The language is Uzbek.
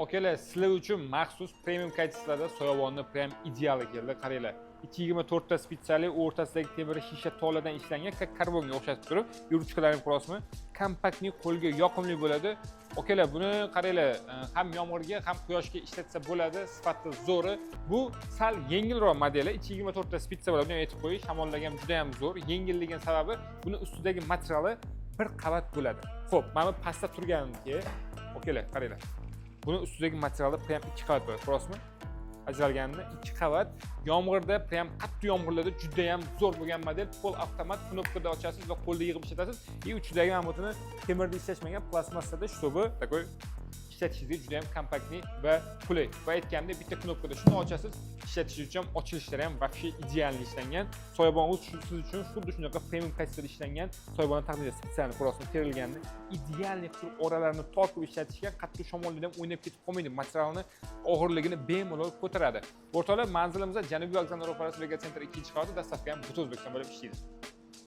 Akalar, sizlar uchun maxsus premium качество da soyabonni прям ideali keldi. Qaranglar, 224 ta спица li, o'rtasidagi temiri shisha toladan ishlangan, как karbonga o'xshatib turib, ruchkalarini ko'rasizmi? Компактный, qo'lga yoqimli bo'ladi. Akalar, buni qaranglar, ham yomg'irga, ham quyoshga ishlatsa bo'ladi, sifati zo'ri. Bu sal yengilroq modeli, 224 ta спица bo'ladi. Buni ham aytib qo'yish, shamollaga ham juda ham zo'r. Yengilligini sababi buni ustidagi materiali bir qavat bo'ladi. Xo'p, mana bu pastda turganiki, akalar, qaranglar. Buni ustidagi materiali prям ikki qavat bo'ladi, ko'rasizmi? Ajralganini ikki qavat. Yomg'irda, prям qattiq yomg'irlarda juda ham zo'r bo'lgan model. Pol avtomat, knopkada ochasiz va qo'lda yig'ib ishlatasiz. И uchidagi mana buni temirda ishlashmagan, plastmassada, чтобы такой ishlatishingizga juda ham компактный va qulay. Va aytganimdek, bitta knopkada shuni ochasiz, ishlatish uchun ham ochilishlari ham вообще идеальный ishlangan. Soyabon o'z siz uchun xuddi shunaqa premium качество da ishlangan soyabonni taqdim etadi. Специально ko'rasizmi, terilganini идеальный qilib oralarini tor qilib ishlatishgan, qattiq shamolda ham o'ynab ketib qolmaydi, materialni og'irligini bemalol ko'taradi. O'rtoqlar, manzilimiz Janubiy vokzal ro'parasi, Vega Center ikkinchi qavati, доставка ham butun O'zbekiston bo'ylab ishlaydi.